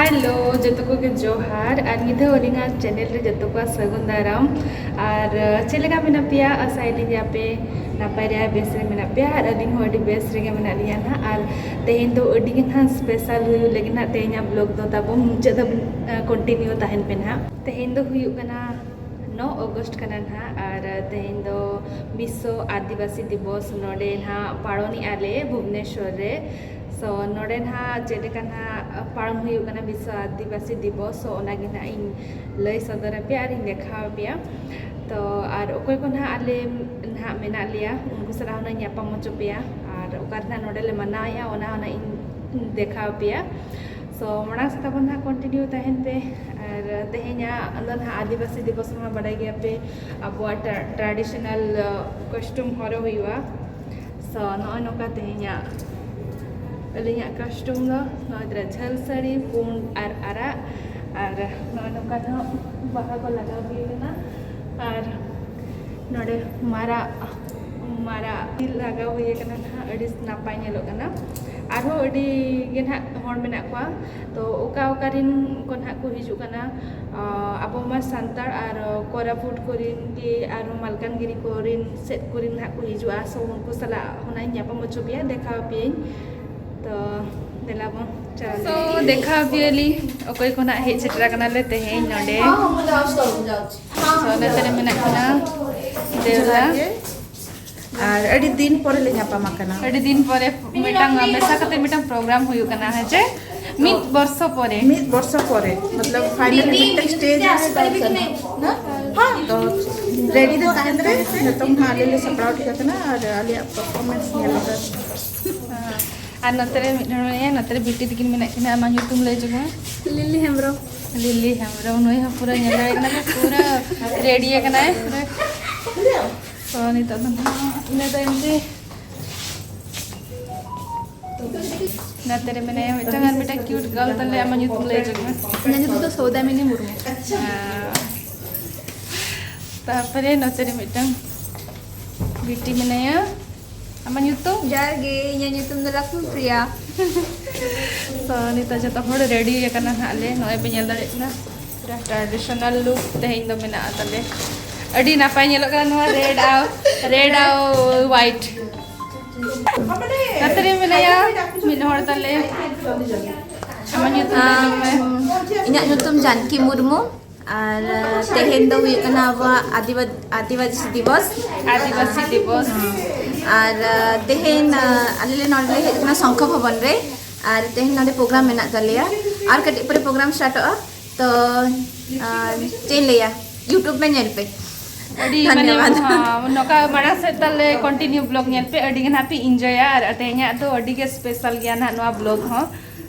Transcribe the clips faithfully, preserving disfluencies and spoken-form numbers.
Hello, ᱡᱚᱛᱚ ᱠᱚᱜᱮ ᱡᱚᱦᱟᱨ, ᱟᱨ ᱢᱤᱫ ᱫᱷᱟᱣ ᱟᱹᱞᱤᱧᱟᱜ ᱪᱮᱱᱮᱞ ᱨᱮ ᱡᱚᱛᱚ ᱠᱚᱣᱟᱜ ᱥᱟᱹᱜᱩᱱ ᱫᱟᱨᱟᱢ᱾ ᱟᱨ ᱪᱮᱫ ᱞᱮᱠᱟ ᱢᱮᱱᱟᱜ ᱯᱮᱭᱟ? ᱟᱥᱟᱭᱟᱞᱤᱧ ᱡᱮ ᱟᱯᱮ ᱱᱟᱯᱟᱭ ᱨᱮ ᱟᱨ ᱵᱮᱥ ᱨᱮ ᱢᱮᱱᱟᱜ ᱯᱮᱭᱟ, ᱟᱨ ᱟᱹᱞᱤᱧ ᱦᱚᱸ ᱟᱹᱰᱤ ᱵᱮᱥ ᱨᱮᱜᱮ ᱢᱮᱱᱟᱜ ᱞᱤᱧᱟ ᱱᱟᱦᱟᱜ᱾ ᱟᱨ ᱛᱮᱦᱮᱧ ᱫᱚ ᱟᱹᱰᱤ ᱜᱮ ᱱᱟᱦᱟᱜ ᱥᱯᱮᱥᱟᱞ ᱦᱩᱭᱩᱜ ᱞᱟᱹᱜᱤᱫ ᱱᱟᱦᱟᱜ ᱛᱮᱦᱮᱧᱟᱜ ᱵᱞᱚᱜ ᱫᱚ ᱛᱟᱵᱚᱱ ᱢᱩᱪᱟᱹᱫ ᱫᱷᱟᱹᱵᱤᱡ ᱠᱚᱱᱴᱤᱱᱤᱭᱩ ᱛᱟᱦᱮᱱ ᱯᱮ ᱱᱟᱦᱟᱜ᱾ ᱛᱮᱦᱮᱧ ᱫᱚ ᱦᱩᱭᱩᱜ ᱠᱟᱱᱟ ᱱᱚ ᱚᱜᱚᱥᱴ ᱠᱟᱱᱟ ᱱᱟᱦᱟᱜ, ᱟᱨ ᱛᱮᱦᱮᱧ ᱫᱚ ᱵᱤᱥᱥᱚ ᱟᱹᱫᱤᱵᱟᱹᱥᱤ ᱫᱤᱵᱚᱥ ᱱᱚᱰᱮ ᱱᱟᱦᱟᱜ ᱯᱟᱲᱚᱱᱮᱜᱼᱟ ᱞᱮ ᱵᱷᱩᱵᱽᱱᱮᱥᱚᱨ ᱨᱮ᱾ ᱥᱚ ᱱᱚᱰᱮ ᱱᱟᱦᱟᱜ ᱪᱮᱫ ᱞᱮᱠᱟ ᱱᱟᱦᱟᱜ ᱯᱟᱲᱚᱱ ᱦᱩᱭᱩᱜ ᱠᱟᱱᱟ ᱵᱤᱥᱥᱚ ᱟᱹᱫᱤᱵᱟᱹᱥᱤ ᱫᱤᱵᱚᱥ, ᱥᱚ ᱚᱱᱟᱜᱮ ᱱᱟᱦᱟᱜ ᱤᱧ ᱞᱟᱹᱭ ᱥᱚᱫᱚᱨ ᱟᱯᱮᱭᱟ ᱟᱨ ᱤᱧ ᱫᱮᱠᱷᱟᱣ ᱟᱯᱮᱭᱟ᱾ ᱛᱚ ᱟᱨ ᱚᱠᱚᱭ ᱠᱚ ᱱᱟᱦᱟᱜ ᱟᱞᱮ ᱱᱟᱦᱟᱜ ᱢᱮᱱᱟᱜ ᱞᱮᱭᱟ, ᱩᱱᱠᱩ ᱥᱟᱞᱟᱜ ᱦᱚᱸ ᱱᱟᱦᱟᱜ ᱧᱟᱯᱟᱢ ᱦᱚᱪᱚ ᱯᱮᱭᱟ, ᱟᱨ ᱚᱠᱟ ᱨᱮ ᱱᱟᱦᱟᱜ ᱱᱚᱰᱮ ᱞᱮ ᱢᱟᱱᱟᱣᱮᱫᱼᱟ, ᱚᱱᱟ ᱦᱚᱸ ᱱᱟᱦᱟᱜ ᱤᱧ ᱫᱮᱠᱷᱟᱣ ᱟᱯᱮᱭᱟ᱾ ᱥᱚ ᱢᱟᱲᱟᱝ ᱥᱮᱫ ᱛᱟᱵᱚᱱ ᱱᱟᱦᱟᱜ ᱠᱚᱱᱴᱤᱱᱤᱭᱩ ᱛᱟᱦᱮᱱ ᱯᱮ᱾ ᱟᱨ ᱛᱮᱦᱮᱧᱟᱜ ᱫᱚ ᱱᱟᱦᱟᱜ ᱟᱹᱫᱤᱵᱟᱹᱥᱤ ᱫᱤᱵᱚᱥ ᱢᱟ ᱵᱟᱰᱟᱭ ᱜᱮᱭᱟ ᱯᱮ, ᱟᱵᱚᱣᱟᱜ ᱴᱨᱟᱰᱤᱥᱚᱱᱟᱞ ᱠᱚᱥᱴᱩᱢ ᱦᱚᱨᱚᱜ ᱦᱩᱭᱩᱜᱼᱟ᱾ ᱥᱚ ᱱᱚᱜᱼᱚᱭ ᱱᱚᱝᱠᱟ ᱛᱮᱦᱮᱧᱟᱜ ᱟᱹᱞᱤᱧᱟᱜ ᱠᱚᱥᱴᱩᱢ ᱫᱚ ᱱᱚᱜᱼᱚᱭ ᱛᱚᱨᱟ ᱡᱷᱟᱹᱞ ᱥᱟᱹᱲᱤ ᱯᱩᱸᱰ ᱟᱨ ᱟᱨᱟᱜ, ᱟᱨ ᱱᱚᱜᱼᱚᱭ ᱱᱚᱝᱠᱟ ᱫᱚ ᱵᱟᱦᱟ ᱠᱚ ᱞᱟᱜᱟᱣ ᱦᱩᱭ ᱠᱟᱱᱟ, ᱟᱨ ᱱᱚᱰᱮ ᱢᱟᱨᱟᱜ ᱢᱟᱨᱟᱜ ᱞᱟᱜᱟᱣ ᱦᱩᱭ ᱠᱟᱱᱟ ᱱᱟᱦᱟᱜ, ᱟᱹᱰᱤ ᱱᱟᱯᱟᱭ ᱧᱮᱞᱚᱜ ᱠᱟᱱᱟ᱾ ᱟᱨᱦᱚᱸ ᱟᱹᱰᱤ ᱜᱮ ᱱᱟᱦᱟᱜ ᱦᱚᱲ ᱢᱮᱱᱟᱜ ᱠᱚᱣᱟ, ᱛᱚ ᱚᱠᱟ ᱚᱠᱟ ᱨᱮᱱ ᱠᱚ ᱱᱟᱦᱟᱜ ᱠᱚ ᱦᱤᱡᱩᱜ ᱠᱟᱱᱟ, ᱟᱵᱚ ᱢᱟ ᱥᱟᱱᱛᱟᱲ ᱟᱨ ᱠᱚᱨᱟᱯᱩᱴ ᱠᱚᱨᱮᱱ ᱜᱮ ᱟᱨᱦᱚᱸ ᱢᱟᱞᱠᱟᱱᱜᱤᱨᱤ ᱠᱚᱨᱮᱱ ᱥᱮᱫ ᱠᱚᱨᱮᱱ ᱱᱟᱦᱟᱜ ᱠᱚ ᱦᱤᱡᱩᱜᱼᱟ᱾ ᱥᱚ ᱩᱱᱠᱩ ᱥᱟᱞᱟᱜ ᱦᱚᱸ ᱱᱟᱦᱟᱜ ᱤᱧ ᱧᱟᱯᱟᱢ ᱦᱚᱪᱚ ᱯᱮᱭᱟ, ᱫᱮᱠᱷᱟᱣ ᱟᱯᱮᱭᱟᱹᱧ᱾ ᱛᱚ ᱫᱮᱞᱟ ᱵᱚᱱ ᱪᱟᱞᱟᱜ᱾ ᱥᱚ ᱫᱮᱠᱷᱟᱣ ᱟᱯᱮᱭᱟᱞᱤᱧ ᱚᱠᱚᱭ ᱠᱚ ᱱᱟᱦᱟᱜ ᱦᱮᱡ ᱥᱮᱴᱮᱨ ᱟᱠᱟᱱᱟᱞᱮ ᱛᱮᱦᱮᱧ ᱱᱚᱰᱮ᱾ ᱥᱚ ᱱᱚᱛᱮ ᱨᱮ ᱢᱮᱱᱟᱜ ᱠᱤᱱᱟ ᱫᱮᱣᱫᱟ᱾ ᱟᱨ ᱟᱹᱰᱤ ᱫᱤᱱ ᱯᱚᱨᱮ ᱞᱮ ᱧᱟᱯᱟᱢ ᱟᱠᱟᱱᱟ᱾ ᱟᱹᱰᱤ ᱫᱤᱱ ᱯᱚᱨᱮ ᱢᱤᱫᱴᱟᱝ ᱢᱮᱥᱟ ᱠᱟᱛᱮ ᱢᱤᱫᱴᱟᱝ ᱯᱨᱳᱜᱨᱟᱢ ᱦᱩᱭᱩᱜ ᱠᱟᱱᱟ, ᱦᱮᱸ ᱪᱮ? ᱢᱤᱫ ᱵᱚᱨᱥᱚ ᱯᱚᱨᱮ᱾ ᱢᱤᱫ ᱵᱚᱨᱥᱚ ᱯᱚᱨᱮ, ᱢᱚᱛᱞᱚᱵ ᱯᱷᱟᱭᱱᱟᱞ ᱢᱤᱫᱴᱟᱝ ᱥᱴᱮᱡ ᱨᱮ ᱥᱮᱴᱮᱨ ᱠᱟᱱᱟ᱾ ᱦᱮᱸ, ᱛᱚ ᱨᱮᱰᱤ ᱫᱚ ᱛᱟᱦᱮᱱ ᱨᱮ, ᱱᱤᱛᱚᱝ ᱦᱟᱸᱜ ᱟᱞᱮ ᱞᱮ ᱥᱟᱯᱲᱟᱣ ᱴᱷᱤᱠ ᱟᱠᱟᱱᱟ ᱟᱨ ᱟᱞᱮᱭᱟᱜ ᱯᱟᱨᱯᱷᱚᱨᱢᱮᱱᱥ ᱧᱮᱞ ᱞᱮᱯᱮ᱾ ᱟᱨ ᱱᱚᱛᱮ ᱨᱮ ᱢᱤᱫ ᱦᱚᱲ ᱢᱮᱱᱟᱭᱟ, ᱱᱚᱛᱮ ᱨᱮ ᱵᱤᱴᱤ ᱛᱟᱹᱠᱤᱱ ᱢᱮᱱᱟᱜ ᱠᱤᱱᱟ᱾ ᱟᱢᱟᱜ ᱧᱩᱛᱩᱢ ᱞᱟᱹᱭ ᱚᱪᱚ ᱢᱮ᱾ ᱞᱤᱞᱤ ᱦᱮᱢᱵᱨᱚᱢ᱾ ᱞᱤᱞᱤ ᱦᱮᱢᱵᱨᱚᱢ, ᱱᱩᱭ ᱦᱚᱸ ᱯᱩᱨᱟᱹ ᱧᱮᱞ ᱫᱟᱲᱮᱭᱟᱜ ᱠᱟᱱᱟ ᱯᱮ, ᱯᱩᱨᱟᱹ ᱨᱮᱰᱤ ᱟᱠᱟᱱᱟᱭ ᱯᱩᱨᱟᱹ᱾ ᱛᱚ ᱱᱤᱛᱚᱜ ᱫᱚ ᱱᱟᱦᱟᱜ ᱤᱱᱟᱹ ᱛᱟᱭᱚᱢ ᱛᱮ ᱱᱚᱛᱮ ᱨᱮ ᱢᱮᱱᱟᱭᱟ ᱢᱤᱫᱴᱟᱝ ᱟᱨ ᱢᱤᱫᱴᱟᱝ ᱠᱤᱭᱩᱴ ᱜᱟᱨᱞ ᱛᱟᱞᱮ, ᱟᱢᱟᱜ ᱧᱩᱛᱩᱢ ᱞᱟᱹᱭ ᱚᱪᱚ ᱢᱮ᱾ ᱤᱧᱟᱹᱜ ᱧᱩᱛᱩᱢ ᱫᱚ ᱥᱚᱣᱫᱟᱢᱤᱱᱤ ᱢᱩᱨᱢᱩ᱾ ᱟᱨ ᱛᱟᱨᱯᱚᱨᱮ ᱱᱚᱛᱮ ᱨᱮ ᱢᱤᱫᱴᱟᱝ ᱵᱤᱴᱤ ᱢᱮᱱᱟᱭᱟ᱾ ᱟᱢᱟᱜ ᱧᱩᱛᱩᱢ? ᱡᱚᱦᱟᱨ ᱜᱮ, ᱤᱧᱟᱹᱜ ᱧᱩᱛᱩᱢ ᱫᱚ ᱞᱚᱠᱥᱢᱤ ᱯᱨᱤᱭᱟ᱾ So, ᱱᱤᱛᱚᱜ ᱡᱚᱛᱚ ᱦᱚᱲ ᱨᱮᱰᱤ ᱟᱠᱟᱱᱟ ᱱᱟᱦᱟᱜ ᱞᱮ᱾ ᱱᱚᱜᱼᱚᱭ ᱯᱮ ᱧᱮᱞ ᱫᱟᱲᱮᱭᱟᱜ ᱠᱟᱱᱟ, ᱯᱩᱨᱟᱹ traditional look ᱛᱮᱦᱮᱧ ᱫᱚ ᱢᱮᱱᱟᱜᱼᱟ ᱛᱟᱞᱮ᱾ ᱟᱹᱰᱤ ᱱᱟᱯᱟᱭ ᱧᱮᱞᱚᱜ ᱠᱟᱱᱟ ᱱᱚᱣᱟ red ᱟᱨ, red ᱟᱨ white᱾ ᱱᱚᱛᱮ ᱨᱮ ᱢᱮᱱᱟᱭᱟ ᱢᱤᱫ ᱦᱚᱲ ᱛᱟᱞᱮ᱾ ᱟᱢᱟᱜ ᱧᱩᱛᱩᱢ ᱞᱟᱹᱭ ᱛᱟᱵᱚᱱ ᱢᱮ᱾ ᱟᱢ, ᱤᱧᱟᱹᱜ ᱧᱩᱛᱩᱢ ᱡᱟᱱᱠᱤ ᱢᱩᱨᱢᱩ᱾ ᱟᱨ, ᱟᱨ ᱛᱮᱦᱮᱧ ᱫᱚ ᱦᱩᱭᱩᱜ ᱠᱟᱱᱟ ᱟᱵᱚᱣᱟᱜ ᱟᱹᱫᱤᱵᱟ-, ᱟᱹᱫᱤᱵᱟᱹᱥᱤ ᱫᱤᱵᱚᱥ᱾ ᱟᱹᱫᱤᱵᱟᱹᱥᱤ ᱫᱤᱵᱚᱥ᱾ ᱟᱨ, ᱟᱨ ᱛᱮᱦᱮᱧ, ᱟᱨ ᱟᱞᱮ ᱞᱮ ᱱᱚᱰᱮ ᱞᱮ ᱦᱮᱡ ᱟᱠᱟᱱᱟ ᱥᱚᱝᱠᱷᱚ ᱵᱷᱚᱵᱚᱱ ᱨᱮ᱾ ᱟᱨ ᱛᱮᱦᱮᱧ ᱱᱚᱰᱮ ᱯᱨᱳᱜᱨᱟᱢ ᱢᱮᱱᱟᱜ ᱛᱟᱞᱮᱭᱟ᱾ ᱟᱨ ᱠᱟᱹᱴᱤᱡ ᱯᱚᱨᱮ ᱯᱨᱳᱜᱨᱟᱢ ᱥᱴᱟᱨᱴᱚᱜᱼᱟ᱾ ᱛᱚ, ᱟᱨ ᱪᱮᱫ ᱤᱧ ᱞᱟᱹᱭᱟ, YouTube ᱢᱮ ᱧᱮᱞ ᱯᱮ᱾ ᱟᱹᱰᱤ ᱢᱟᱱᱮ, ᱫᱷᱚᱱᱭᱚᱵᱟᱫ᱾ ᱦᱚᱸ, ᱱᱚᱝᱠᱟ ᱢᱟᱲᱟᱝ ᱥᱮᱫ ᱛᱟᱞᱮ continue vlog ᱧᱮᱞ ᱯᱮ, ᱟᱹᱰᱤ ᱜᱮ ᱱᱟᱦᱟᱜ ᱯᱮ enjoyᱟ᱾ ᱟᱨ ᱛᱮᱦᱮᱧᱟᱜ ᱫᱚ ᱟᱹᱰᱤ ᱜᱮ special ᱜᱮᱭᱟ ᱱᱟᱦᱟᱜ ᱱᱚᱣᱟ vlog ᱦᱚᱸ᱾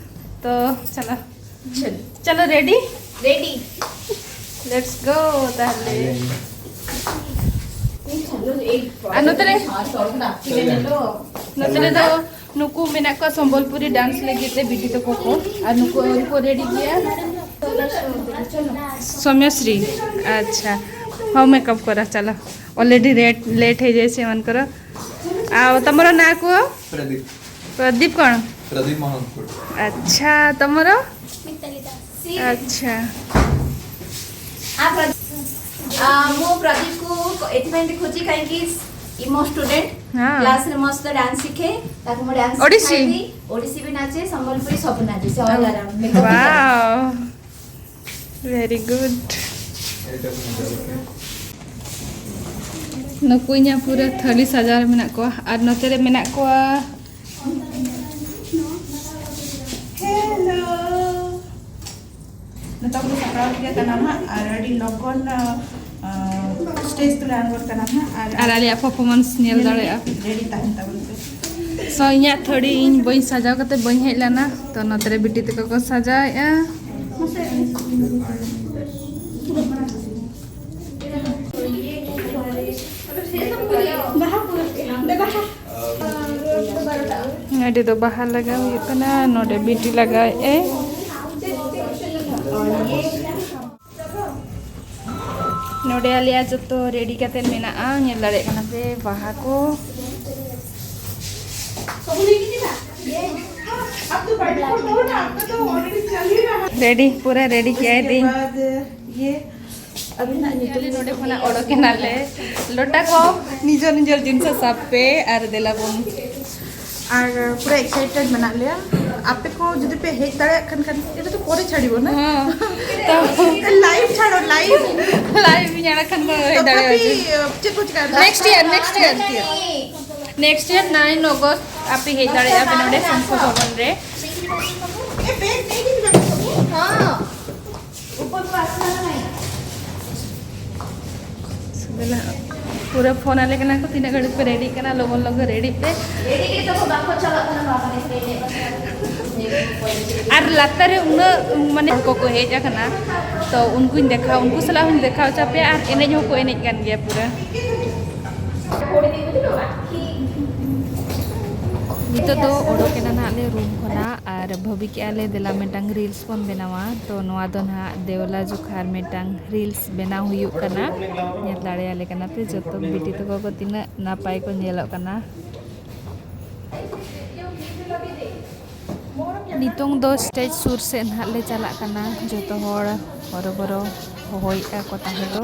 ᱛᱚ ᱪᱚᱞᱚ, ᱪᱚᱞᱚ, ready? Ready. Let's go ᱛᱟᱦᱞᱮ᱾ ᱟᱨ ᱱᱚᱛᱮ ᱨᱮ, ᱱᱚᱛᱮ ᱨᱮ ᱫᱚ ᱱᱩᱠᱩ ᱢᱮᱱᱟᱜ ᱠᱚᱣᱟ ᱥᱚᱢᱵᱚᱞᱯᱩᱨᱤ dance ᱞᱟᱹᱜᱤᱫ ᱛᱮ ᱵᱤᱴᱤ ᱛᱟᱠᱚ ᱠᱚ, ᱟᱨ ᱱᱩᱠᱩ ᱟᱹᱣᱨᱤ ᱠᱚ ready ᱜᱮᱭᱟ᱾ ᱥᱚᱢᱭᱚᱥᱨᱤ, ᱟᱪᱪᱷᱟ, ᱦᱚᱸ makeup ᱠᱚᱨᱟ, ᱪᱟᱞᱟᱣ, already late, late ହେଇଯାଇଛି ଏମାନଙ୍କର। ଆଉ ତମର ନାଁ କୁହ? ପ୍ରଦୀପ। ପ୍ରଦୀପ କ'ଣ? ପ୍ରଦୀପ ମହାକୁଡ଼। ଆଚ୍ଛା, ତମର? ମିତାଲି ଦାସ। ଆଚ୍ଛା। ଆ, ପ୍ର-, ଆ, ମୁଁ ପ୍ରଦୀପକୁ କ-, ଏଥିପାଇଁ ଦେଖୁଛି କାହିଁକି ଇଏ ମୋ ଷ୍ଟୁଡେଣ୍ଟ, ହଁ। କ୍ଲାସରେ ମସ୍ତ ଡ୍ୟାନ୍ସ ଶିଖେ, ତାକୁ ମୁଁ ଡ୍ୟାନ୍ସ ଓଡ଼ିଶୀ? ଶିଖାଇବି, ଓଡ଼ିଶୀ ବି ନାଚେ, ସମ୍ବଲପୁରୀ ସବୁ ନାଚେ, ସେ ଅଲ୍ ରାଉଣ୍ଡ ମେକଅପ୍ ବି କରେ। Wow। Very good। ᱱᱩᱠᱩ ᱤᱧᱟᱹᱜ ᱯᱩᱨᱟᱹ ᱛᱷᱟᱹᱞᱤ ᱥᱟᱡᱟᱣ ᱨᱮ ᱢᱮᱱᱟᱜ ᱠᱚᱣᱟ, ᱟᱨ ᱱᱚᱛᱮ ᱨᱮ ᱢᱮᱱᱟᱜ ᱠᱚᱣᱟ᱾ ᱦᱮᱞᱳ᱾ ᱱᱤᱛᱚᱜ ᱫᱚ ᱥᱟᱯᱲᱟᱣ ᱜᱮ ᱠᱟᱱᱟ ᱦᱟᱸᱜ, ᱟᱨ ᱟᱹᱰᱤ ᱞᱚᱜᱚᱱ, ᱟ, ᱥᱴᱮᱡᱽ ᱛᱮᱞᱮ ᱟᱬᱜᱚᱱ ᱠᱟᱱᱟ ᱦᱟᱸᱜ, ᱟᱨ ᱟᱨ ᱟᱞᱮᱭᱟᱜ performance ᱧᱮᱞ ᱫᱟᱲᱮᱭᱟᱜᱼᱟ ᱯᱮ᱾ ᱨᱮᱰᱤ ᱛᱟᱦᱮᱱ ᱛᱟᱵᱚᱱ ᱯᱮ᱾ So, ᱤᱧᱟᱹᱜ ᱛᱷᱟᱹᱲᱤ ᱤᱧ ᱵᱟᱹᱧ ᱥᱟᱡᱟᱣ ᱠᱟᱛᱮ ᱵᱟᱹᱧ ᱦᱮᱡ ᱞᱮᱱᱟ, ᱛᱚ ᱱᱚᱛᱮ ᱨᱮ ᱵᱤᱴᱤ ᱛᱟᱠᱚ ᱠᱚ ᱥᱟᱡᱟᱣᱮᱫᱼᱟ᱾ ᱱᱚᱰᱮ ᱫᱚ ᱵᱟᱦᱟ ᱞᱟᱜᱟᱣ ᱦᱩᱭᱩᱜ ᱠᱟᱱᱟ, ᱱᱚᱰᱮ ᱵᱤᱴᱤ ᱞᱟᱜᱟᱣᱮᱫ ᱟᱭ᱾ ᱱᱚᱰᱮ ᱟᱞᱮᱭᱟᱜ ᱡᱚᱛᱚ ᱨᱮᱰᱤ ᱠᱟᱛᱮ ᱢᱮᱱᱟᱜᱼᱟ, ᱧᱮᱞ ᱫᱟᱲᱮᱭᱟᱜ ᱠᱟᱱᱟ ᱯᱮ ᱵᱟᱦᱟ ᱠᱚ᱾ ᱨᱮᱰᱤ, ᱯᱩᱨᱟᱹ ᱨᱮᱰᱤ ᱠᱮᱫᱟᱭ ᱫᱤ᱾ ᱟᱹᱵᱤᱱᱟᱜ ᱧᱩᱛᱩᱢ ᱱᱚᱰᱮ ᱠᱷᱚᱱᱟᱜ ᱚᱰᱚᱠ ᱮᱱᱟᱞᱮ᱾ ᱞᱚᱴᱟ ᱠᱚ ᱱᱤᱡᱮᱨ ᱱᱤᱡᱮᱨ ᱡᱤᱱᱤᱥ ᱥᱟᱵ ᱯᱮ ᱟᱨ ᱫᱮᱞᱟ ᱵᱚᱱ᱾ ᱟᱨ ᱯᱩᱨᱟᱹ ᱮᱠᱥᱟᱭᱴᱮᱰ ᱢᱮᱱᱟᱜ ᱞᱮᱭᱟ᱾ ᱟᱯᱮ ᱠᱚ ᱡᱩᱫᱤ ᱯᱮ ᱦᱮᱡ ᱫᱟᱲᱮᱭᱟᱜ ᱠᱷᱟᱱ, ᱠᱷᱟᱱ ᱮᱴᱟ ᱛᱚ ᱯᱚᱨᱮ ᱪᱷᱟᱲᱤᱵᱚ ᱱᱟ᱾ ᱦᱮᱸ᱾ ᱛᱚ ᱞᱟᱭᱤᱵᱷ ᱪᱷᱟᱲᱚ, ᱞᱟᱭᱤᱵᱷ᱾ ᱞᱟᱭᱤᱵᱷ ᱤᱧ ᱟᱲᱟᱜ ᱠᱷᱟᱱ ᱠᱚ ᱦᱮᱡ ᱫᱟᱲᱮᱭᱟᱜᱼᱟ᱾ ᱛᱚᱛᱷᱟᱯᱤ, ᱪᱮᱫ ᱠᱚ ᱪᱤᱠᱟᱹᱜᱼᱟ? Next year, next year. Next year nine August ᱟᱯᱮ ᱦᱮᱡ ᱫᱟᱲᱮᱭᱟᱜᱼᱟ ᱯᱮ ᱱᱚᱰᱮ ᱥᱚᱝᱠᱷᱚ ᱵᱷᱚᱵᱚᱱ ᱨᱮ᱾ ᱯᱩᱨᱟᱹ ᱯᱷᱳᱱ ᱟᱞᱮ ᱠᱟᱱᱟ ᱠᱚ, ᱛᱤᱱᱟᱹᱜ ᱜᱷᱟᱹᱲᱤᱡ ᱯᱮ ᱨᱮᱰᱤᱜ ᱠᱟᱱᱟ, ᱞᱚᱜᱚᱱ ᱞᱚᱜᱚᱱ ᱨᱮᱰᱤᱜ ᱯᱮ᱾ ᱨᱮᱰᱤ ᱨᱮᱜᱮ ᱛᱟᱠᱚ ᱵᱟᱝᱠᱚ ᱪᱟᱞᱟᱜ ᱠᱟᱱᱟ, ᱵᱟᱵᱟ ᱨᱮ ᱨᱮᱰᱤ ᱮᱱᱮᱡ ᱵᱟᱠᱷᱨᱟ᱾ ᱟᱨ ᱞᱟᱛᱟᱨ ᱨᱮ ᱩᱱᱟᱹᱜ ᱢᱟᱱᱮ ᱦᱚᱲ ᱠᱚᱠᱚ ᱦᱮᱡ ᱟᱠᱟᱱᱟ, ᱛᱚ ᱩᱱᱠᱩᱧ ᱫᱮᱠᱷᱟᱣ, ᱩᱱᱠᱩ ᱥᱟᱞᱟᱜ ᱦᱚᱸᱧ ᱫᱮᱠᱷᱟᱣ ᱦᱚᱪᱚ ᱯᱮᱭᱟ᱾ ᱟᱨ ᱮᱱᱮᱡ ᱦᱚᱸᱠᱚ ᱮᱱᱮᱡ ᱠᱟᱱ ᱜᱮᱭᱟ ᱯᱩᱨᱟᱹ᱾ ᱱᱤᱛᱚᱜ ᱫᱚ ᱚᱰᱚᱠ ᱮᱱᱟ ᱱᱟᱦᱟᱜ ᱞᱮ ᱨᱩᱢ ᱠᱷᱚᱱᱟᱜ, ᱟᱨ ᱵᱷᱟᱹᱵᱤ ᱠᱮᱜᱼᱟ ᱞᱮ ᱫᱮᱞᱟ ᱢᱤᱫᱴᱟᱝ ᱨᱤᱞᱥ ᱵᱚᱱ ᱵᱮᱱᱟᱣᱟ᱾ ᱛᱚ ᱱᱚᱣᱟ ᱫᱚ ᱱᱟᱦᱟᱜ ᱫᱮᱣᱞᱟ ᱡᱚᱠᱷᱟ ᱟᱨ ᱢᱤᱫᱴᱟᱝ ᱨᱤᱞᱥ ᱵᱮᱱᱟᱣ ᱦᱩᱭᱩᱜ ᱠᱟᱱᱟ᱾ ᱧᱮᱞ ᱫᱟᱲᱮᱭᱟᱞᱮ ᱠᱟᱱᱟ ᱯᱮ ᱡᱚᱛᱚ ᱵᱤᱴᱤ ᱛᱟᱠᱚ ᱠᱚ ᱛᱤᱱᱟᱹᱜ ᱱᱟᱯᱟᱭ ᱠᱚ ᱧᱮᱞᱚᱜ ᱠᱟᱱᱟ᱾ ᱱᱤᱛᱚᱝ ᱫᱚ ᱥᱴᱮᱡᱽ ᱥᱩᱨ ᱥᱮᱫ ᱱᱟᱦᱟᱜ ᱞᱮ ᱪᱟᱞᱟᱜ ᱠᱟᱱᱟ᱾ ᱡᱚᱛᱚ ᱦᱚᱲ ᱦᱚᱨᱚᱵᱚᱨᱚ ᱦᱚᱦᱚᱭᱮᱫᱼᱟ ᱠᱚ ᱛᱟᱦᱮᱸ ᱫᱚ᱾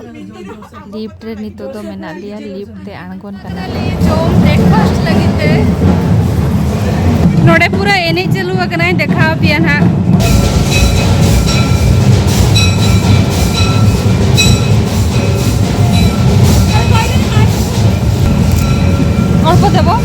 ᱞᱤᱯᱷᱴ ᱨᱮ ᱱᱤᱛᱚᱜ ᱫᱚ ᱢᱮᱱᱟᱜ ᱞᱮᱭᱟ, ᱞᱤᱯᱷᱴ ᱛᱮ ᱟᱬᱜᱚᱱ ᱠᱟᱱᱟ ᱞᱮ᱾ ᱡᱚᱢ ᱵᱨᱮᱠᱯᱷᱟᱥᱴ ᱞᱟᱹᱜᱤᱫ ᱛᱮ ᱱᱚᱰᱮ ᱯᱩᱨᱟᱹ ᱮᱱᱮᱡ ᱪᱟᱹᱞᱩ ᱟᱠᱟᱱᱟ, ᱫᱮᱠᱷᱟᱣ ᱟᱯᱮᱭᱟ ᱱᱟᱦᱟᱜ᱾ ᱚᱞᱯᱚ ᱫᱮᱵᱚ᱾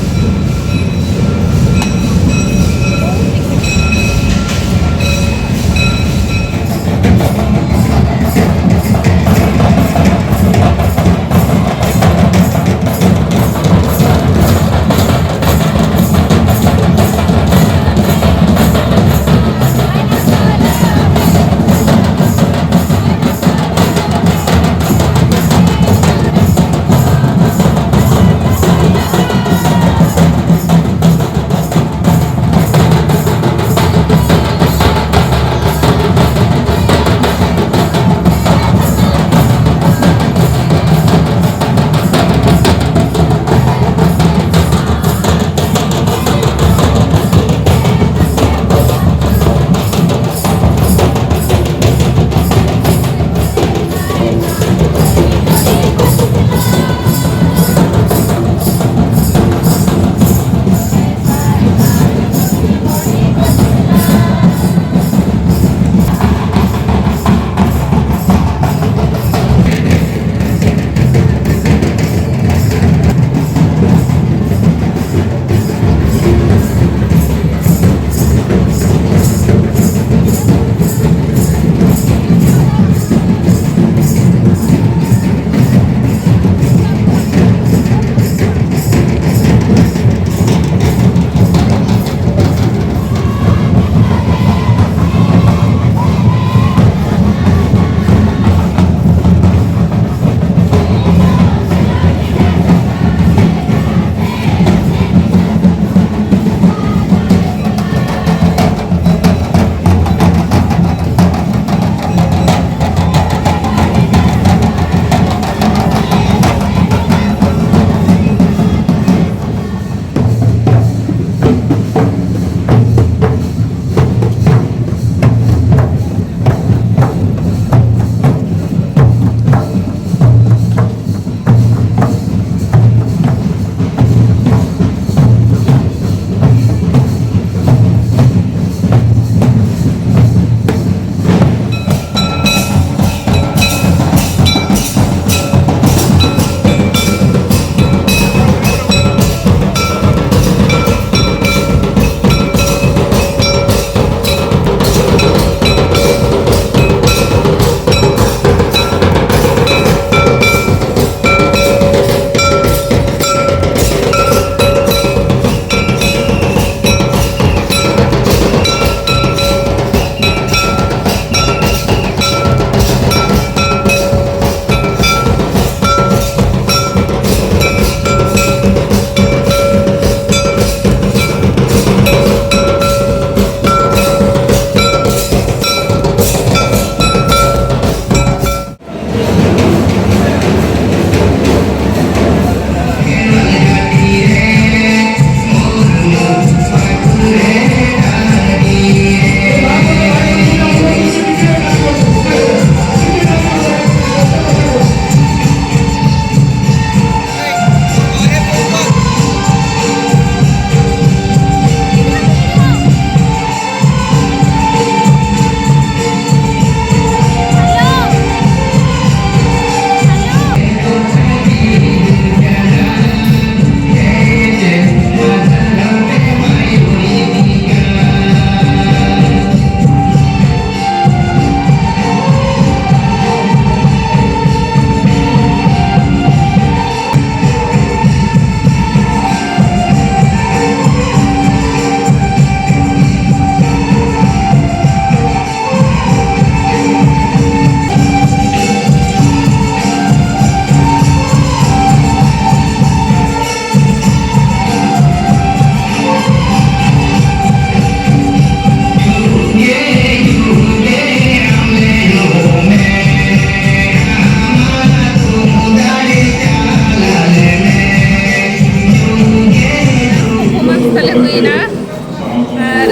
ᱟᱨ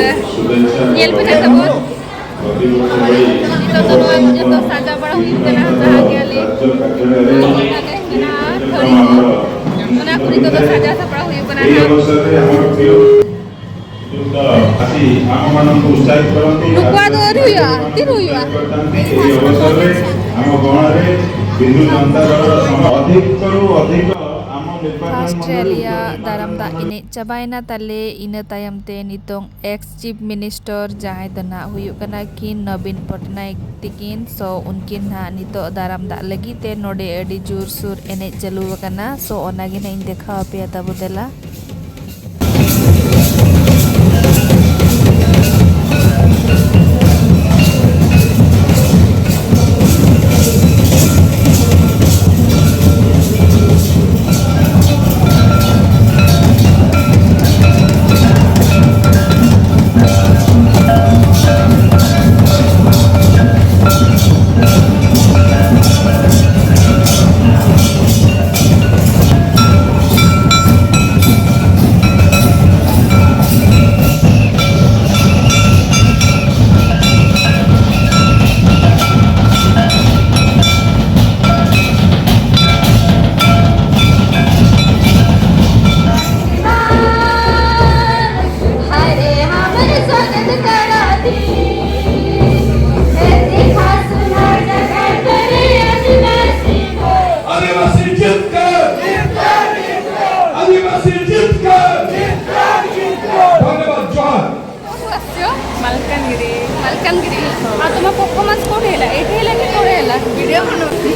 ᱧᱮᱞ ᱯᱮ ᱱᱟᱦᱟᱜ ᱛᱟᱵᱚᱱ, ᱱᱤᱛᱚᱜ ᱫᱚ ᱱᱚᱣᱟ ᱠᱚ ᱡᱚᱛᱚ ᱥᱟᱡᱟᱣ ᱵᱟᱲᱟ ᱦᱩᱭᱩᱜ ᱠᱟᱱᱟ, ᱡᱟᱦᱟᱸ ᱜᱮ ᱟᱞᱮ ᱢᱮᱱᱟᱜᱼᱟ ᱛᱷᱟᱹᱨᱤ ᱠᱚ, ᱚᱱᱟ ᱠᱚ ᱱᱤᱛᱚᱜ ᱫᱚ ᱥᱟᱡᱟᱣ ᱥᱟᱯᱲᱟᱣ ᱦᱩᱭᱩᱜ ᱠᱟᱱᱟ ᱱᱟᱦᱟᱜ᱾ ᱱᱩᱠᱩᱣᱟᱜ ᱫᱚ ᱟᱹᱣᱨᱤ ᱦᱩᱭᱩᱜᱼᱟ, ᱛᱤᱱ ᱦᱩᱭᱩᱜᱼᱟ? ᱯᱷᱟᱥᱴ ᱨᱮ ᱟᱞᱮᱭᱟᱜ ᱫᱟᱨᱟᱢ ᱫᱟᱜ ᱮᱱᱮᱡ ᱪᱟᱵᱟᱭᱮᱱᱟ ᱛᱟᱞᱮ, ᱤᱱᱟᱹ ᱛᱟᱭᱚᱢ ᱛᱮ ᱱᱤᱛᱚᱝ ᱮᱠᱥ ᱪᱤᱯ ᱢᱤᱱᱤᱥᱴᱚᱨ, ᱡᱟᱦᱟᱸᱭ ᱫᱚ ᱱᱟᱦᱟᱜ ᱦᱩᱭᱩᱜ ᱠᱟᱱᱟ ᱠᱤᱱ ᱱᱚᱵᱤᱱ ᱯᱚᱴᱱᱟᱭᱮᱠ ᱛᱤᱠᱤᱱ, ᱥᱳ ᱩᱱᱠᱤᱱ ᱱᱟᱦᱟᱜ ᱱᱤᱛᱚᱜ ᱫᱟᱨᱟᱢ ᱫᱟᱜ ᱞᱟᱹᱜᱤᱫ ᱛᱮ ᱱᱚᱰᱮ ᱟᱹᱰᱤ ᱡᱳᱨᱥᱳᱨ ᱮᱱᱮᱡ ᱪᱟᱹᱞᱩ ᱟᱠᱟᱱᱟ᱾ ᱥᱳ ᱚᱱᱟᱜᱮ ᱱᱟᱦᱟᱜ ᱤᱧ ᱫᱮᱠᱷᱟᱣ ᱟᱯᱮᱭᱟ, ᱛᱟᱵᱚ ᱫᱮᱞᱟ᱾ आदिवासी जिंदाबाद। आदिवासी जिंदाबाद। धन्यवाद, जोहार। କୋଉଠୁ ଆସିଛ? ମାଲକାନଗିରି। ମାଲକାନଗିରି। ଆଉ ତମ ପରଫର୍ମାନ୍ସ କୋଉଠି ହେଲା? ଏଇଠି ହେଲା କି କୋଉଠି ହେଲା? ଭିଡ଼ିଓ ବନଉଥିଲି।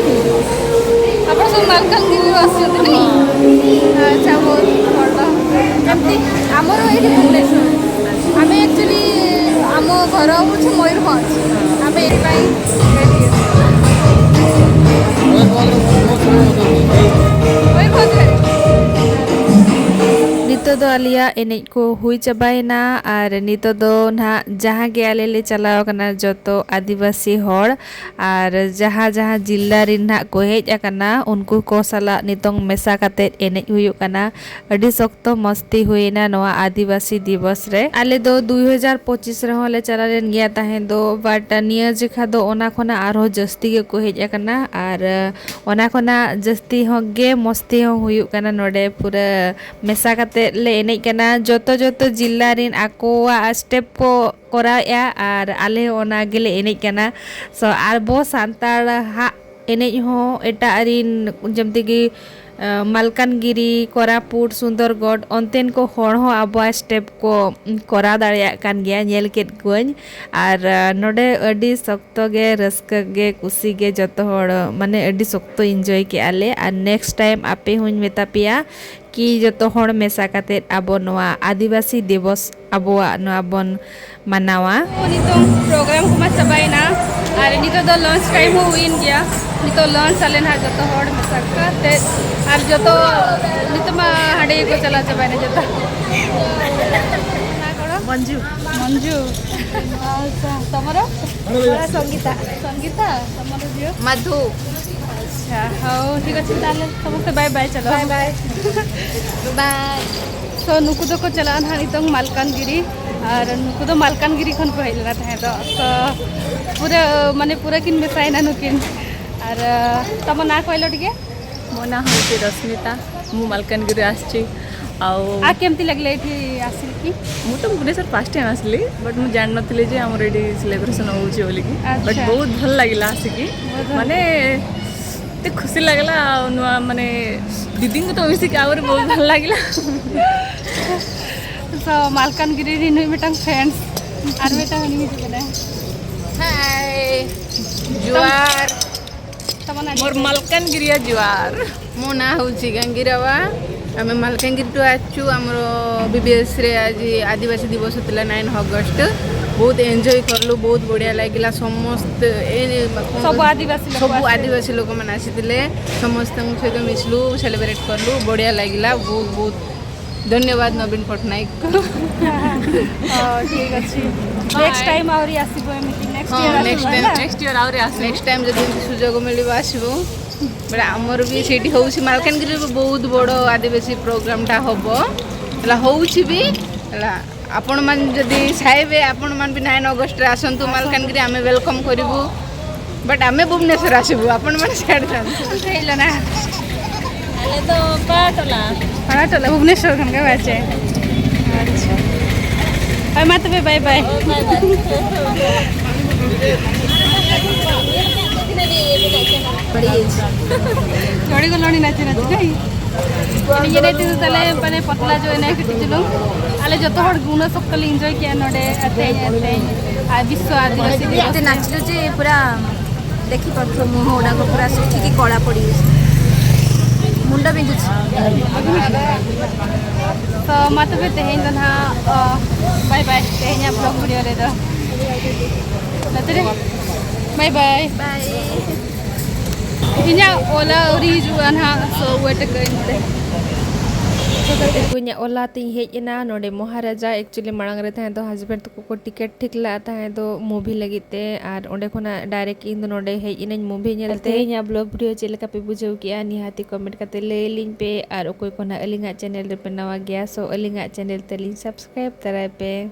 ଆପଣ ସବୁ ମାଲକାନଗିରିରୁ ଆସିଛନ୍ତି ନାଇଁ? ଆଚ୍ଛା, ବହୁତ ଭଲ। ଯେମିତି ଆମର ଏଇଠି ଭୁବନେଶ୍ୱର, ଆମେ ଆକ୍ଚୁଆଲି ଆମ ଘର ହେଉଛି ମୟୂରଭଞ୍ଜ। ଆମେ ଏଇଥିପାଇଁ ମୟୂରଭଞ୍ଜରେ। ନିତ ᱱᱤᱛᱚᱜ ᱫᱚ ᱟᱞᱮᱭᱟᱜ ᱮᱱᱮᱡ ᱠᱚ ᱦᱩᱭ ᱪᱟᱵᱟᱭᱮᱱᱟ, ᱟᱨ ᱱᱤᱛᱚᱜ ᱫᱚ ᱱᱟᱦᱟᱜ ᱡᱟᱦᱟᱸ ᱜᱮ ᱟᱞᱮ ᱞᱮ ᱪᱟᱞᱟᱣ ᱠᱟᱱᱟ, ᱡᱚᱛᱚ ᱟᱹᱫᱤᱵᱟᱹᱥᱤ ᱦᱚᱲ ᱟᱨ ᱡᱟᱦᱟᱸ ᱡᱟᱦᱟᱸ ᱡᱤᱞᱟ ᱨᱮᱱ ᱱᱟᱦᱟᱜ ᱠᱚ ᱦᱮᱡ ᱟᱠᱟᱱᱟ, ᱩᱱᱠᱩ ᱠᱚ ᱥᱟᱞᱟᱜ ᱱᱤᱛᱚᱝ ᱢᱮᱥᱟ ᱠᱟᱛᱮᱫ ᱮᱱᱮᱡ ᱦᱩᱭᱩᱜ ᱠᱟᱱᱟ᱾ ᱟᱹᱰᱤ ᱥᱚᱠᱛᱚ ᱢᱚᱥᱛᱤ ᱦᱩᱭᱮᱱᱟ ᱱᱚᱣᱟ ᱟᱹᱫᱤᱵᱟᱹᱥᱤ ᱫᱤᱵᱚᱥ ᱨᱮ᱾ ᱟᱞᱮ ᱫᱚ ᱫᱩᱭ ᱦᱟᱡᱟᱨ ᱯᱚᱸᱪᱤᱥ ᱨᱮᱦᱚᱸ ᱞᱮ ᱪᱟᱞᱟᱣ ᱞᱮᱱ ᱜᱮᱭᱟ ᱛᱟᱦᱮᱸ ᱫᱚ, but ᱱᱤᱭᱟᱹ ᱡᱮᱠᱷᱟ ᱫᱚ ᱚᱱᱟ ᱠᱷᱚᱱᱟᱜ ᱟᱨᱦᱚᱸ ᱡᱟᱹᱥᱛᱤ ᱜᱮᱠᱚ ᱦᱮᱡ ᱟᱠᱟᱱᱟ, ᱟᱨ ᱚᱱᱟ ᱠᱷᱚᱱᱟᱜ ᱡᱟᱹᱥᱛᱤ ᱦᱚᱸ ᱜᱮ ᱢᱚᱥᱛᱤ ᱦᱚᱸ ᱦᱩᱭᱩᱜ ᱠᱟᱱᱟ ᱱᱚᱰᱮ ᱯᱩᱨᱟᱹ ᱢᱮᱥᱟ ᱠᱟᱛᱮᱫ ᱞᱮ ᱮᱱᱮᱡ ᱠᱟᱱᱟ᱾ ᱡᱚᱛᱚ ᱡᱚᱛᱚ ᱡᱤᱞᱟ ᱨᱮᱱ ᱟᱠᱚᱣᱟᱜ step ᱠᱚ ᱠᱚᱨᱟᱣᱮᱫᱼᱟ ᱟᱨ ᱟᱞᱮ ᱦᱚᱸ ᱚᱱᱟ ᱜᱮᱞᱮ ᱮᱱᱮᱡ ᱠᱟᱱᱟ᱾ So, ᱟᱵᱚ ᱥᱟᱱᱛᱟᱲ ᱦᱟᱜ ᱮᱱᱮᱡ ᱦᱚᱸ ᱮᱴᱟᱜ ᱨᱤᱱ, ᱡᱮᱢᱛᱤ ᱜᱮ, ᱟᱸ, ᱢᱟᱞᱠᱟᱱᱜᱤᱨᱤ, ᱠᱳᱨᱟᱯᱩᱴ, ᱥᱩᱱᱫᱚᱨᱜᱚᱰ, ᱚᱱᱛᱮᱱ ᱠᱚ ᱦᱚᱲ ᱦᱚᱸ ᱟᱵᱚᱣᱟᱜ step ᱠᱚ ᱠᱚᱨᱟᱣ ᱫᱟᱲᱮᱭᱟᱜ ᱠᱟᱱ ᱜᱮᱭᱟ, ᱧᱮᱞ ᱠᱮᱫ ᱠᱚᱣᱟᱹᱧ᱾ ᱟᱨ, ᱟᱸ, ᱱᱚᱰᱮ ᱟᱹᱰᱤ ᱥᱚᱠᱛᱚ ᱜᱮ, ᱨᱟᱹᱥᱠᱟᱹ ᱜᱮ, ᱠᱩᱥᱤ ᱜᱮ, ᱡᱚᱛᱚ ᱦᱚᱲ, ᱢᱟᱱᱮ, ᱟᱹᱰᱤ ᱥᱚᱠᱛᱚ enjoy ᱠᱮᱜᱼᱟ ᱞᱮ᱾ ᱟᱨ next time ᱟᱯᱮ ᱦᱚᱸᱧ ᱢᱮᱛᱟ ᱯᱮᱭᱟ, ᱠᱤ ᱡᱚᱛᱚ ᱦᱚᱲ ᱢᱮᱥᱟ ᱠᱟᱛᱮᱫ ᱟᱵᱚ ᱱᱚᱣᱟ ᱟᱹᱫᱤᱵᱟᱹᱥᱤ ᱫᱤᱵᱚᱥ ᱟᱵᱚᱣᱟᱜ ᱱᱚᱣᱟ ᱵᱚᱱ ᱢᱟᱱᱟᱣᱟ᱾ ᱱᱤᱛᱚᱝ program ᱠᱚᱢᱟ ᱪᱟᱵᱟᱭᱮᱱᱟ, ᱟᱨ ᱱᱤᱛᱚᱜ ᱫᱚ lunch time ᱦᱚᱸ ᱦᱩᱭᱮᱱ ᱜᱮᱭᱟ᱾ ᱱᱤᱛᱚᱜ lunch ᱟᱞᱮ ᱱᱟᱦᱟᱜ ᱡᱚᱛᱚ ᱦᱚᱲ ᱢᱮᱥᱟ ᱠᱟᱛᱮᱫ, ᱟᱨ ᱡᱚᱛᱚ ᱱᱤᱛᱚᱜ ᱢᱟ ᱦᱟᱸᱰᱮ ᱜᱮᱠᱚ ᱪᱟᱞᱟᱣ ᱪᱟᱵᱟᱭᱮᱱᱟ ᱡᱚᱛᱚ᱾ ᱢᱚᱧᱡᱩ᱾ ᱢᱚᱧᱡᱩ᱾ ᱟᱪᱪᱷᱟ, ତମର? ମୋର ସଙ୍ଗୀତା। ସଙ୍ଗୀତା, ତମର ଝିଅ? ମଧୁ। ଆଚ୍ଛା, ହଉ, ଠିକ୍ ଅଛି, ତାହେଲେ ସମସ୍ତେ bye bye, ଚାଲ। Bye bye. ବାଏ। So, ᱱᱩᱠᱩ ᱫᱚᱠᱚ ᱪᱟᱞᱟᱜᱼᱟ ᱱᱟᱦᱟᱜ ᱱᱤᱛᱚᱝ ᱢᱟᱞᱠᱟᱱᱜᱤᱨᱤ, ᱟᱨ ᱱᱩᱠᱩ ᱫᱚ ᱢᱟᱞᱠᱟᱱᱜᱤᱨᱤ ᱠᱷᱚᱱ ᱠᱚ ᱦᱮᱡ ᱞᱮᱱᱟ ᱛᱟᱦᱮᱸ ᱫᱚ᱾ So, ᱯᱩᱨᱟᱹ, ᱢᱟᱱᱮ, ᱯᱩᱨᱟᱹ ᱠᱤᱱ ᱢᱮᱥᱟᱭᱮᱱᱟ ᱱᱩᱠᱤᱱ᱾ ᱟᱨ, ᱛᱟᱢ ନାଁ କହିଲ ଟିକେ? ମୋ ନାଁ ହେଉଛି ରଶ୍ମିତା, ମୁଁ ମାଲକାନଗିରିରୁ ଆସିଛି। ଆଉ ଆ, କେମିତି ଲାଗିଲା ଏଠି ଆସିକି? ମୁଁ ତ ଭୁବନେଶ୍ୱର ଫାଷ୍ଟ ଟାଇମ୍ ଆସିଲି, ବଟ୍ ମୁଁ ଜାଣିନଥିଲି ଯେ ଆମର ଏଠି ସେଲିବ୍ରେସନ୍ ହେଉଛି ବୋଲିକି। ଆଚ୍ଛା। ବଟ୍ ବହୁତ ଭଲ ଲାଗିଲା ଆସିକି। ବହୁତ ଭଲ। ମାନେ, ଏତେ ଖୁସି ଲାଗିଲା। ଆଉ ନୂଆ, ମାନେ, ଦିଦିଙ୍କୁ ତ ମିଶିକି ଆହୁରି ବହୁତ ଭଲ ଲାଗିଲା। So, ମାଲକାନଗିରିରେ ନୁହେଁ ବେଟାଙ୍କ ଫ୍ରେଣ୍ଡସ୍, ଆର ବେଟା ହନି ଯିବେ ନା। ହାଏ, ଜୁଆର। ତମ ନାଁ ମୋର ଟିକେ? ମାଲକାନଗିରିଆ ଜୁଆର। ମୋ ନାଁ ହେଉଛି ଗାଙ୍ଗିରାବା। ଆମେ ମାଲକାନଗିରିଠୁ ଆସିଛୁ। ଆମର ବିବିଏସ୍ରେ ଆଜି ଆଦିବାସୀ ଦିବସ ଥିଲା, ନାଇନ୍ ଅଗଷ୍ଟ। ବହୁତ ଏନ୍ଜୟ କଲୁ, ବହୁତ ବଢ଼ିଆ ଲାଗିଲା। ସମସ୍ତେ ଏ କଣ ସବୁ କହ-, ଆଦିବାସୀ ଲୋକ ସବୁ ଆସିଥିଲେ। ଆଦିବାସୀ ଲୋକମାନେ ଆସିଥିଲେ, ସମସ୍ତଙ୍କ ସହିତ ମିଶିଲୁ, ସେଲିବ୍ରେଟ୍ କଲୁ, ବଢ଼ିଆ ଲାଗିଲା। ବହୁତ ବହୁତ ଧନ୍ୟବାଦ ନବୀନ ପଟ୍ଟନାୟକକୁ। ହଁ, ଠିକ୍ ଅଛି। ନେକ୍ସଟ ଟାଇମ୍ ଆହୁରି ଆସିବ ଏମିତି, ନେକ୍ସଟ ହଁ, ଇୟର ନେକ୍ସଟ ଆସିବ ଟାଇମ୍ ହେଲା। ନେକ୍ସଟ ଇୟର ଆହୁରି ଆସିବ। ନେକ୍ସଟ ଟାଇମ୍ ଯଦି ଏମିତି ସୁଯୋଗ ମିଳିବ ଆସିବୁ। ବେଲେ ଆମର ବି ସେଇଠି ହେଉଛି, ମାଲକାନଗିରିରେ ବି ବହୁତ ବଡ଼ ଆଦିବାସୀ ପ୍ରୋଗ୍ରାମଟା ହବ ହେଲା, ହେଉଛି ବି ହେଲା। ଆପଣମାନେ ଯଦି ଚାହିଁବେ, ଆପଣମାନେ ବି ନାଇନ୍ ଅଗଷ୍ଟରେ ଆସନ୍ତୁ ମାଲକାନଗିରି, ଆମେ ୱେଲକମ୍ କରିବୁ। ବଟ୍ ଆମେ ଭୁବନେଶ୍ୱର ଆସିବୁ, ଆପଣମାନେ ସିଆଡ଼େ ଯାଆନ୍ତୁ। ହେଇଲ ନା? ଆଲେ ତ ପାଟଲା। ପାଟଲା ଭୁବନେଶ୍ୱର ଖନକା ବାଚେ। ଆଚ୍ଛା। ବାଏ ମା, ତବେ ବାଏ ବାଏ। ଝଡ଼ି ଗଲଣି ନାଚି ନାଚି, ନାଇଁ? ᱤᱧ ᱮᱱᱮᱡ ᱛᱮᱫᱚ ᱛᱟᱦᱞᱮ ᱢᱟᱱᱮ ᱯᱟᱛᱞᱟ ᱡᱚ ᱮᱱᱮᱡ ᱠᱟᱹᱴᱤᱡ ᱪᱩᱞᱩᱝ᱾ ᱟᱞᱮ ᱡᱚᱛᱚ ᱦᱚᱲ ᱜᱩᱱᱟᱹ ᱥᱚᱠᱛᱚ ᱞᱮ ᱮᱱᱡᱚᱭ ᱠᱮᱜᱼᱟ ᱱᱚᱰᱮ ᱛᱮᱦᱮᱧ, ᱛᱮᱦᱮᱧ᱾ ᱟᱨ ᱵᱤᱥᱥᱚ ᱟᱹᱫᱤᱵᱟᱹᱥᱤ ᱫᱤᱵᱚᱥ᱾ ଏତେ ନାଚିଲୁ ଯେ ପୁରା ଦେଖିପାରୁଥିବ, ମୁହଁ ଗୁଡ଼ାକ ପୁରା ଶୁଖିକି କଳା ପଡ଼ିଯାଇଛି, ମୁଣ୍ଡ ବିନ୍ଧୁଛି। ᱛᱚ ᱢᱟ ᱛᱚᱵᱮ ᱛᱮᱦᱮᱧ ᱫᱚ ᱱᱟᱦᱟᱜ, ᱚ, ᱵᱟᱭ ᱵᱟᱭ ᱛᱮᱦᱮᱧᱟᱜ ᱵᱞᱚᱜ ᱵᱷᱤᱰᱤᱭᱳ ᱨᱮᱫᱚ᱾ ᱱᱚᱛᱮ ᱨᱮ ᱵᱟᱭ ᱵᱟᱭ᱾ ବାଏ। ᱤᱧᱟᱹᱜ ᱳᱞᱟ ᱟᱹᱣᱨᱤ ᱦᱤᱡᱩᱜᱼᱟ ᱱᱟᱦᱟᱜ, ᱥᱳ ᱣᱮᱴ ᱟᱠᱟᱫᱟᱹᱧ ᱱᱚᱰᱮ᱾ ᱛᱚ ᱜᱟᱛᱮ ᱠᱚ, ᱤᱧᱟᱹᱜ ᱳᱞᱟ ᱛᱤᱧ ᱦᱮᱡ ᱮᱱᱟ ᱱᱚᱰᱮ ᱢᱚᱦᱟᱨᱟᱡᱟ᱾ ᱮᱠᱪᱩᱭᱮᱞᱤ ᱢᱟᱲᱟᱝ ᱨᱮ ᱛᱟᱦᱮᱸ ᱫᱚ ᱦᱟᱥᱵᱮᱱᱰ ᱛᱟᱠᱚ ᱠᱚ ᱴᱤᱠᱤᱴ ᱴᱷᱤᱠ ᱞᱮᱫᱼᱟ ᱛᱟᱦᱮᱸ ᱫᱚ ᱢᱩᱵᱷᱤ ᱞᱟᱹᱜᱤᱫ ᱛᱮ, ᱟᱨ ᱚᱸᱰᱮ ᱠᱷᱚᱱᱟᱜ ᱰᱟᱭᱨᱮᱠᱴ ᱤᱧ ᱫᱚ ᱱᱚᱰᱮ ᱦᱮᱡ ᱮᱱᱟᱹᱧ ᱢᱩᱵᱷᱤ ᱧᱮᱞ ᱛᱮ᱾ ᱛᱮᱦᱮᱧᱟᱜ ᱵᱞᱚᱜ ᱵᱷᱤᱰᱤᱭᱳ ᱪᱮᱫ ᱞᱮᱠᱟ ᱯᱮ ᱵᱩᱡᱷᱟᱹᱣ ᱠᱮᱜᱼᱟ, ᱱᱤᱦᱟᱹᱛᱤ ᱠᱚᱢᱮᱱᱴ ᱠᱟᱛᱮ ᱞᱟᱹᱭ ᱟᱹᱞᱤᱧ ᱯᱮ, ᱟᱨ ᱚᱠᱚᱭ ᱠᱚ ᱱᱟᱜ ᱟᱹᱞᱤᱧᱟᱜ ᱪᱮᱱᱮᱞ ᱨᱮᱯᱮ ᱱᱟᱣᱟ ᱜᱮᱭᱟ, ᱥᱳ ᱟᱹᱞᱤᱧᱟᱜ ᱪᱮᱱᱮᱞ ᱛᱟᱹᱞᱤᱧ ᱥᱟᱵᱥᱠᱨᱟᱭᱤᱵ ᱛᱟᱨᱟᱭ ᱯᱮ᱾